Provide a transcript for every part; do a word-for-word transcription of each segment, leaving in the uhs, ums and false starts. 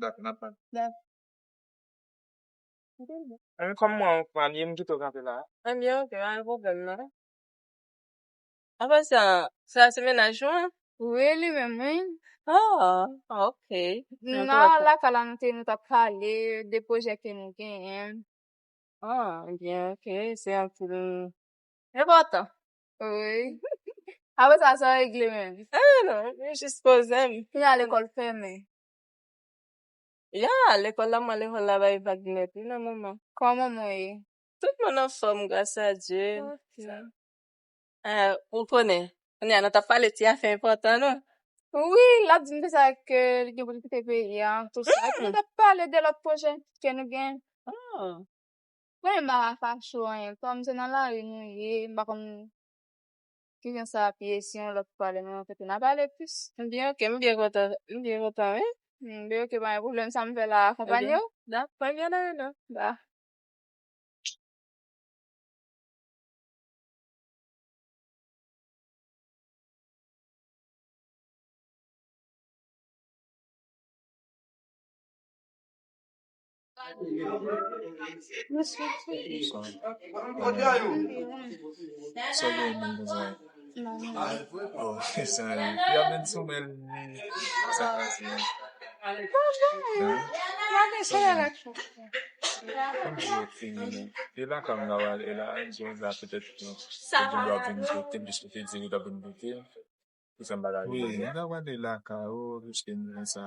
Dakò, n ap pale. Dakò. Anben, kòm mwen, ou pral ye, m kite w kanpe la. Anben, ok, pa gen pwoblèm, non. Apre sa, sa se mennaj ou an? Wi, li menm, wi. Ah, ok. Nan lakay la, nou te, nou t ap pale de pwojè ke nou genyen. Ah, byen, ok. Se anpil enpòtan. Wi. Apre sa, sa regle menm. Ah, non, mwen jis poze m. Kounye a lekòl fèmen. Ya, lekòl la, mwen lekòl la bay vag nèt, wi, nan moman. Kòman moman ye? Tout moun anfòm, gras a Dye. Ok. Ah, ou konnen, kounye a, nou t ap pale ti afè enpòtan, non? Wi, l ap di m de sa ke li gen pou l kite peyi a, tou sa. Epi nou t ap pale de lòt pwojè ke nou gen. Oh. Mwen, m pa ka fache w anyen. Kòm se nan lari nou ye, m pa konn kijan sa ap ye, si yon lòt fwa lè nou rankontre, n a pale plis. M byen, ok, m byen kontan, m byen kontan, wi. M byen, ok, pa gen pwoblèm, sa m fè la, akonpanye w? Dakò, pa gen anyen, non. Ba. Sa gen moun konsa. Oh, sa, y ap vin sou men li. Sa pase. Hein? Sa gen. Kòm di yo fini, non. E la, kòm la, wale la, di yo la, petèt, non. Sa te dwe ap vin kote m, jis pou te di li t ap vin kote m. Pou sa m pa ka rive. Wi, m ta prale lakay ou, piske m konsa.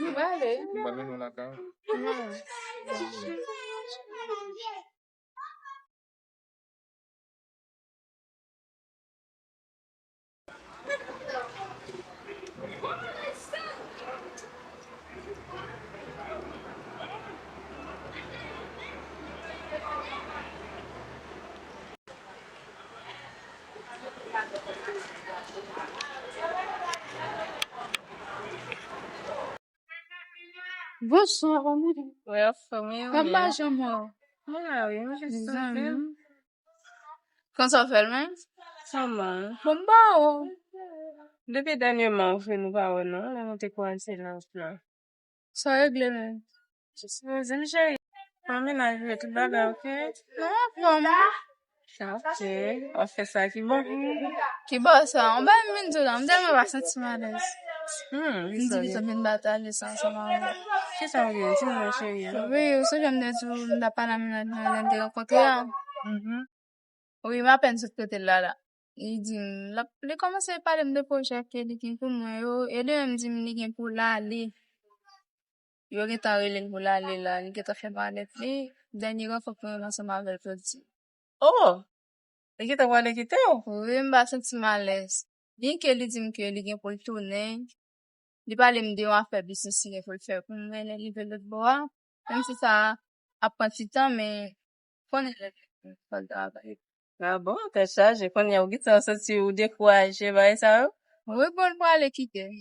M prale. M pral mennen w lakay ou. Non. Bonswa, fanmi. Wi, anfòm, wi, wi. Kòman w ye? Mwen la, wi, mwen jis soti. Kòman w fè l menm? Sa mal. Bon, m ba ou. Depi dènyèman, ou fè nou pa wè, non, lè nou te kwaze la, la. Sa regle menm. Jis poze m, cheri. Fè mennaj ou, tout bagay, oke? Non, anfòm. Sa oke. W ap fè sa ki bon. Ki bon sa? Yon bagay m vin di w la, m tèlman pa santi m alèz. Hmm, m di kisa m vin batale sa ansanm avè w. Kisa w gen? Di m non, cheri. Wi, ou sonje m te di w, m t ap pale a mennaj mwen lè n te rankontre a? Mhm. Wi, m apèn sot kote l la, la. Li di m, l ap, li kòmanse pale m de pwojè ke li gen pou mwen yo, e li menm di m li gen pou l ale. Yo gentan rele l pou l ale la, li gentan fè malèt li. Dènye rankontre m ansanm avè l jodi. Oh! Li gentan prale kite w? Wi, m pa santi m alèz. Byenke li di m ke li gen pou l tounen, li pale m de yon afè biznis li gen pou l fè pou mwen lè li rive lòt bò a. Menm si sa ap pran ti tan, men konnen lè l fè l travay. Ah bon, tèt chaje. Kounye a ou gentan santi ou dekouraje bagay sa yo? Wi, bon, l prale kite m.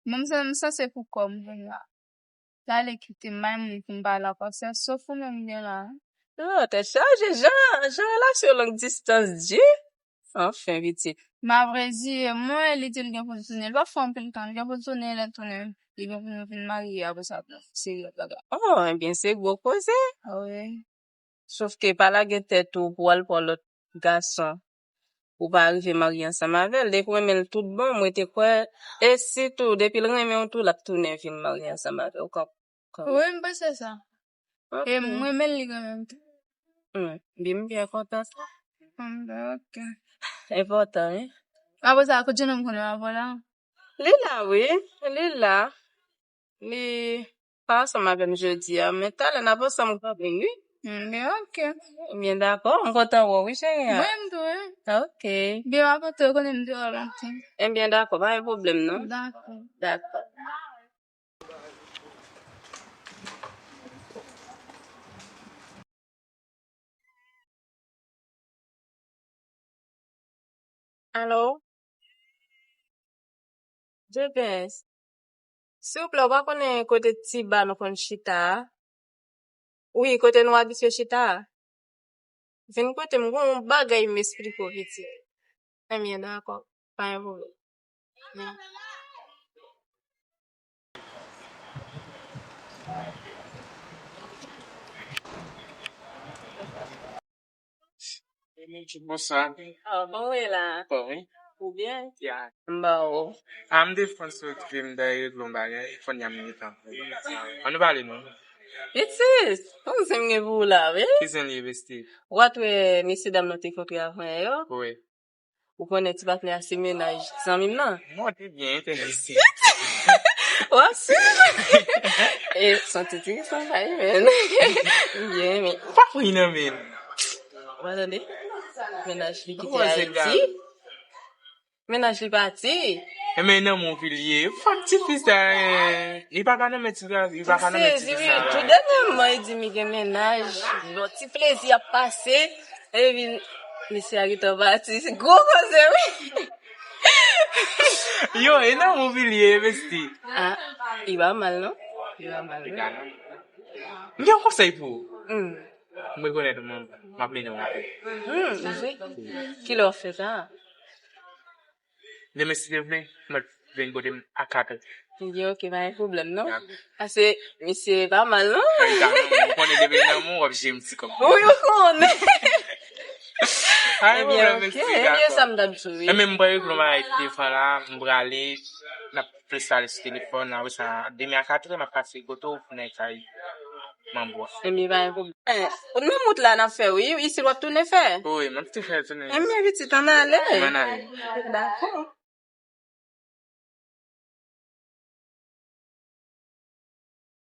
Mwen, m san-, m sanse pou kò m kounye a. L ale kite m, bay moun pou m pale ankò, se sof ou menm m gen la. Oh, tèt chaje, jan, jan relasyon long distans di. Anfen, pitit. M ap reziye mwen, li di l gen pou l tounen. L p ap fè anpil tan, li gen pou l tounen, lè l tounen, li gen pou nou vin marye, apre sa, se lòt bagay. Oh, ebyen, se gwo koze. Wi. Sof ke pa lage tèt ou pou w al pran lòt gason, ou pa rive marye ansanm avè l. Depi w renmen l tout bon, mwen te kwè, e sitou, depi l renmen w tou, l ap tounen vin marye ansanm avè w. Ou konprann? Wi, m panse sa. E m renmen l, li renmen m tou. Wi, bi m byen kontan sa. Bon, ben, oke. Enpòtan, wi. Apre sa, kote jenòm konnen w avè w la? Li la, wi. Li la. Li pa ansanm avè m jodi a, men talè n ap ansanm kanmenm, wi. Ebyen, ok. Ebyen, dakò. M kontan wè w, wi, cheri. Mwen menm tou, wi. Ok. Byen, w ap antre, w konnen m te wè w lontan. Ebyen, dakò. Pa gen pwoblèm, non. Dakò. Dakò. Alo? Jepens, silvouplè, ou pa konnen kote ti ba nou konn chita a? Wi, kote nou abitye chita a. Vin kote m, gon yon bagay m esplike w, pitit. Ebyen, dakò. Pa gen pwoblèm. Bonswa. Oh, bon, wi la. Bon, wi. Ou byen? Ya. M ba ou. A, m te fon sot vim dèyè regle yon bagay, fon y a militan. An nou pale non. Pitit, kòman se m gen pou ou la, wi? Ki zen li ye, besti? Ou pa t wè mesye dam nou te kontre avan yè yo? Wi. Ou konnen ti patnè a se mennaj zanmi m nan? Mwen te byen enterese. W ap swiv? E, son ti ti, son pa menn. Byen, men. Ou pa pran nan men. Ou pa tande? Mennaj li kite Ayiti. Mennaj li pati. E men nan mon vilye. Fòk ti fi sa, eh, li pa ka nan men ti gason, li pa ka nan men ti fi sa. Tou dènyèman, li di m li gen mennaj. Bon, ti plezi ap pase. Epi, mesye a gentan pati. Se gwo koze, wi. Yo, e nan mon vilye, besti. Ah, li pa mal, non? Li pa mal, non? M gen yon konsèy pou ou. Hmm. M rekonèt ou, men m ap mennen w lakay. Hmm, vre? Kilè w ap fè sa? Demen, si Dye vle, mwen vin kote m a katrè. Ebyen, ok, pa gen pwoblèm, non? Paske misye pa mal, non? Ay, ta non, ou konnen depi nan moun, w ap jere m ti kòb. Wi, ou konnen. Ebyen, ok, ebyen, sa m t ap di w, wi. E men m pral regle yon bagay devan la, m prale, n ap plis pale sou telefòn, apre sa, demen a katrè, m ap pase kote w pou n al kay manbo a. Ebyen, pa gen pwoblèm. Eh, nan mout la n ap fè, wi. Isit w ap tounen fè? Wi, m ap tou fè tounen. Ebyen, pitit, ann ale. M ann ale. Dakò.